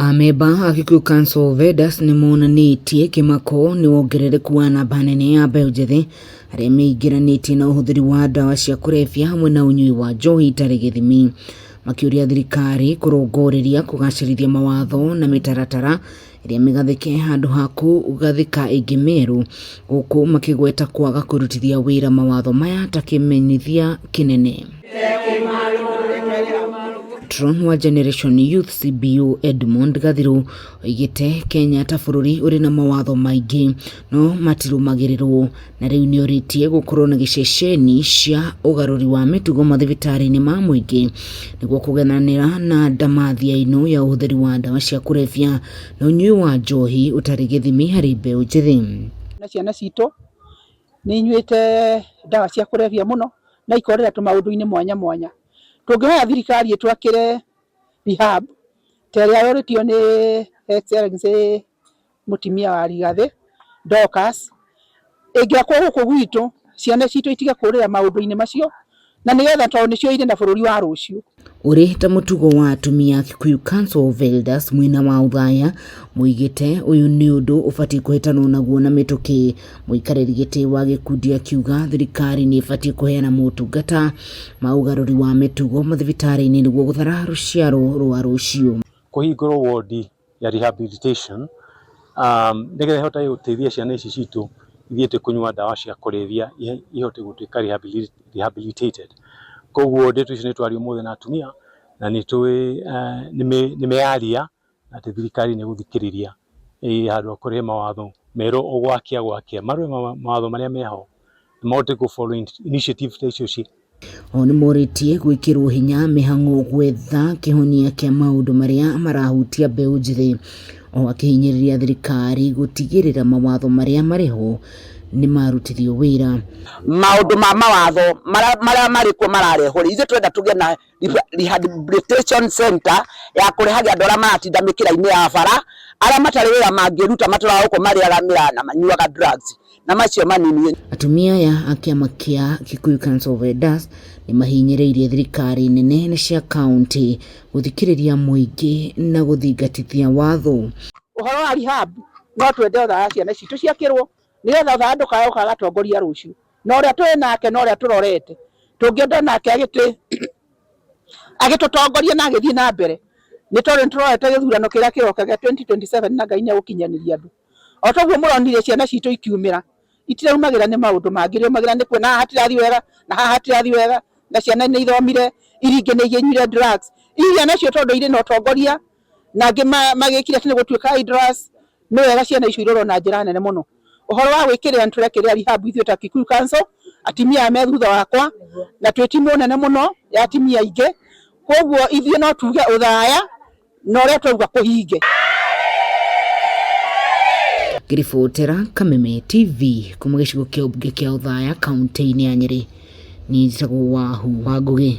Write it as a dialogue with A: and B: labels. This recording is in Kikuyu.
A: Amemba a Kikuyu Council of Elders nĩmonanĩtie kĩmako nĩ wongerereku wa namba nene ya mbeũ njĩthĩ arĩa meingĩranĩtie na ũhũthĩri wa ndawa cia kũrebia hamwe na ũnyui wa njohi itarĩ gĩthimi, makĩũria thirikari kũrongoreria kũgacĩrithia mawatho na mĩtaratara ĩrĩa mĩgathĩke handũ ha kũgathĩka ĩngĩ mĩerũ, gũkũ makĩgweta kwaga kũrutithia wĩra mawatho maya ta kĩmenyithia kĩnene. Patron wa Generation Youth CBO Edmond Gathiru oigĩte Kenya ta bũrũri ũrĩ na mawatho maingĩ no matirũmagĩrĩrwo na rĩu nĩorĩtie gũkorwo na gĩceceni cia ũgarũri wa mĩtugo mathibitarĩ-inĩ ma mũingĩ nĩguo kũgenanĩra na ndamathia ĩno ya ũhũthĩri wa ndawa cia kũrebia na ũnyui wa njohi ũtarĩ gĩthimi harĩ mbeũ njĩthĩ.
B: Na ciana citũ nĩ inyuĩte ndawa cia kũrebia mũno na ikorĩra tũmaũndũ-inĩ mwanya mwanya. Tũngĩhoya thirikari ĩtwakĩre rehab ta ĩrĩa yorĩtio nĩ Excellency mũtumia wa Rigathĩ Dorcas, ĩngĩakwo gũkũ gwitũ ciana citũ itige kũrĩra maũndũ-inĩ macio na nĩgetha tondũ nĩcio irĩ na bũrũri wa rũciũ.
A: Ũrĩ ta mũtugo wa atumia a Kikuyu Council of Elders mwena wa Othaya moigĩte ũyũ nĩ ũndũ ũbatiĩ kũhĩtanwo naguo na mĩtũkĩ. Mũikarĩri gĩtĩ wa gĩkundi akiuga thirikari nĩ ĩbatiĩ kũheana motungata ma ũgarũri wa mĩtugo mathibitarĩ-inĩ nĩguo gũthara rũciaro rwa rũciũ.
C: Kũhingũrwo wondi ya rehabilitation nĩgetha ĩhote gũteithia ciana ici citũ ithiĩte kũnyua ndawa cia kũrebia ihote gũtuĩka rehabilitated. Koguo ndeto icio nĩ twaria ũmũthĩ na atumia na nĩ tũĩ nĩ meyaria atĩ thirikari nĩ ĩgũthikĩrĩria handũ ha kũrehe mawatho merũ o gwakia gwakia, marore mawatho marĩa meho na mahote gũ follow initiative ta icio.
A: O nĩmorĩtie gwĩkĩrwo hinya mĩhang'o gwetha kĩhonia kĩa maũndũ marĩa marahutia mbeũ njĩthĩ, o akĩhinyĩrĩria thirikari gũtigĩrĩra mawatho marĩa marĩ ho nĩmarutithio wĩra.
D: Maũndũ ma mawatho marĩa marĩ kuo mararehwo rĩ, ithuĩ tũrenda tũgĩe na rehabilitation center ya kũrehage andũ arĩa maratinda mĩkĩra-inĩ ya bara, arĩa matarĩ wĩra mangĩruta matũraga gũkũ marĩaga mĩraa na manyuaga drugs na macio manini.
A: Atumia aya a kĩama kĩa Kikuyu Council of Elders nĩmahinyĩrĩirie thirikari nene na cia kauntĩ gũthikĩrĩria mũingĩ na gũthingatithia watho.
B: Ũhoro wa rehab no twende othaya ciana citũ ciakĩrwo nĩgetha othaya ndũkae ũkagatongoria rũciũ na ũrĩa tũrĩ nake na ũrĩa tũrorete tũngĩenda nake agĩtĩ agĩtũtongoria na agĩthiĩ na mbere nĩ tondũ nĩ tũrorete gĩthurano kĩrĩa kĩroka gĩa 2027 na Ngai nĩ egũkinyanĩria andũ. O toguo mũronire ciana citũ ikiumĩra, itiraumagĩra nĩ maũndũ mangĩ, iraumagĩra nĩ kuona haha hatirathiĩ wega na haha hatirathiĩ wega na ciana nĩ ithomire, iria ingĩ nĩ inyuire drugs, iria nacio tondũ irĩ na ũtongoria na angĩ magĩkire atĩ nĩ gũtuĩka idlers, nĩ wega ciana icio irorwo na njĩra nene mũno. Ũhoro wa gwĩkĩrĩra nĩ tũrekĩrĩra rehab ithuĩ ta Kikuyu Council, atumia aya me thutha wakwa, na twĩ timu nene mũno ya atumia aingĩ, koguo ithuĩ no tuge ũthaya na ũrĩa twauga kũhinge.
A: Ngĩribotera Kameme TV kuma gĩcigo kĩa ũmbunge kĩa Othaya kaunti-inĩ ya Nyĩrĩ, niĩ njĩtagwo Wahu wa Ngũgĩ.